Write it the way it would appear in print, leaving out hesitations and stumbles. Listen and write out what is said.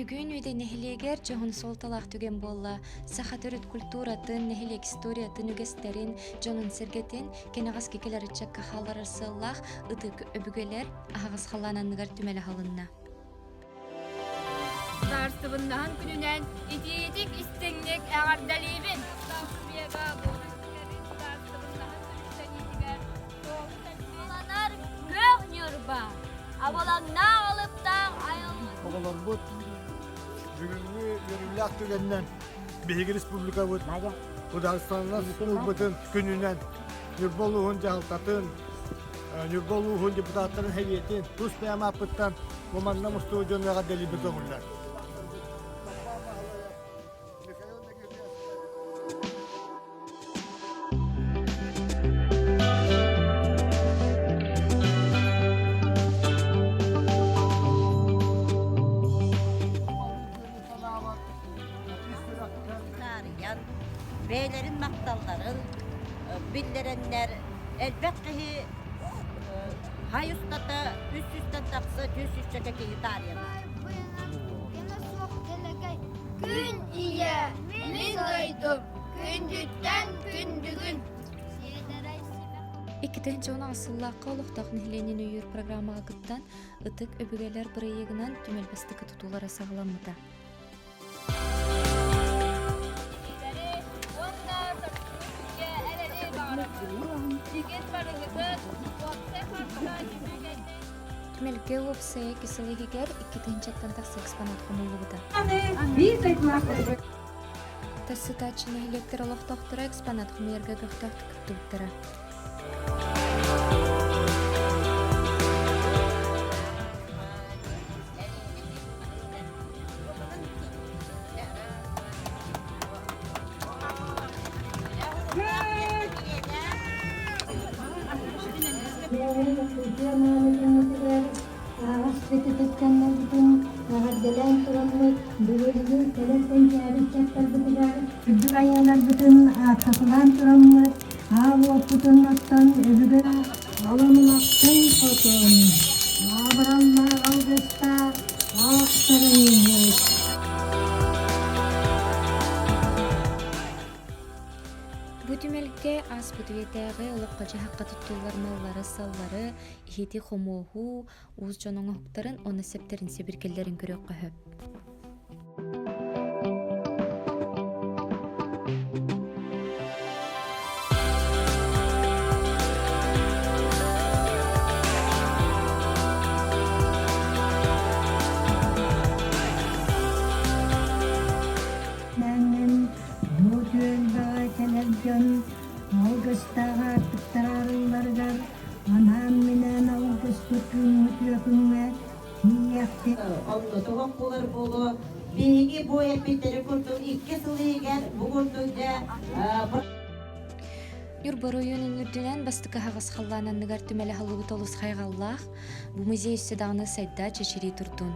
Бүгүн Үөдэй нэһилиэгэр дьоһун суолталаах түгэн буолла. Саха төрүт культуратын, нэһилиэк историятын, үгэстэрин, дьонун-сэргэтин кэнэҕэски кэлэр ыччакка хаалларар сыаллаах ытык өбүгэлэр аһаҕас халлаан анныгар түмэлэ аһылынна. Саарсыбыннаһан күнүнэн итиитик истиҥник эҕэрдэлиибин! Абаланар күөх Ньурба, абалаҥнаах алыптаах айылҕа. Оҕолорбут бүгүҥҥү үөрүүлээх түгэнинэн биһиги республикабыт Судаарыстыбаннас ылбытын күнүнэн Ньурба улууһун дьаһалтатын, Ньурба улууһун депутаттарын сэбиэтин тус бэйэм ааппыттан бу манна мустубут дьону эҕэрдэлиирбит көҥүллэр. Таарыйан, бэйэлэрин махталларын биллэрэннэр элбэх киһи хай устата үс сүүстэн тахса түөрт сүүсчэкэ киһи таарыйан Күн ийэ, мин дойдум, күндүттэн күндүгүн. 2010 сыллаахха олохтоох нэһилиэнньэни өйүүр программаҕа кыттан, Ытык өбүгэлэр бырайыагынан түмэл бастакы тутуулара саҕаламмыта. Түмэлгэ уопсайа икки сыл иһигэр икки тыһыынчаттан тахса экспонат хомуллубута. Тас сытааччы нэһилиэктэр олохтоохторо экспонат хомуйарга көхтөөхтүк кыттыбыттара. Аҕас битититтэннэрбитин эҕэрдэлээн тураммыт, бүгүҥҥү кэлэр кэнчээри ыччаттарбытыгар үрдүк айыыларбытын ааттатылаан тураммыт, аал уоппутун оттон өбүгэ Алымматтан хотун, абыраллаах алгыстаах аахтарыҥ Бу түмэлгэ ааспыт үйэтээҕи олоххо-дьаһахха туттуллар маллары-саллары, иһити-хомуоһу, уус дьон оҥоһуктарын уонна сэптэрин сэбиргэллэрин көрүөххэ сөп. Бу түөлбэҕэ кэлэр дьон алгыстаах аартыктара арылларыгар анаан-минээн алгыспыт күҥҥүт үөкүҥҥэ Онно туох буолар буолуо, биһиги бу эппиттэри курдук икки сыл иһигэр бу курдук дьэ Ньурба оройуонун үрдүнэн бастакы аһаҕас халлаан анныгар түмэлэ аһыллыбыт олус хайҕаллаах. Бу музей өссө даҕаны сайда чэчирии турдун.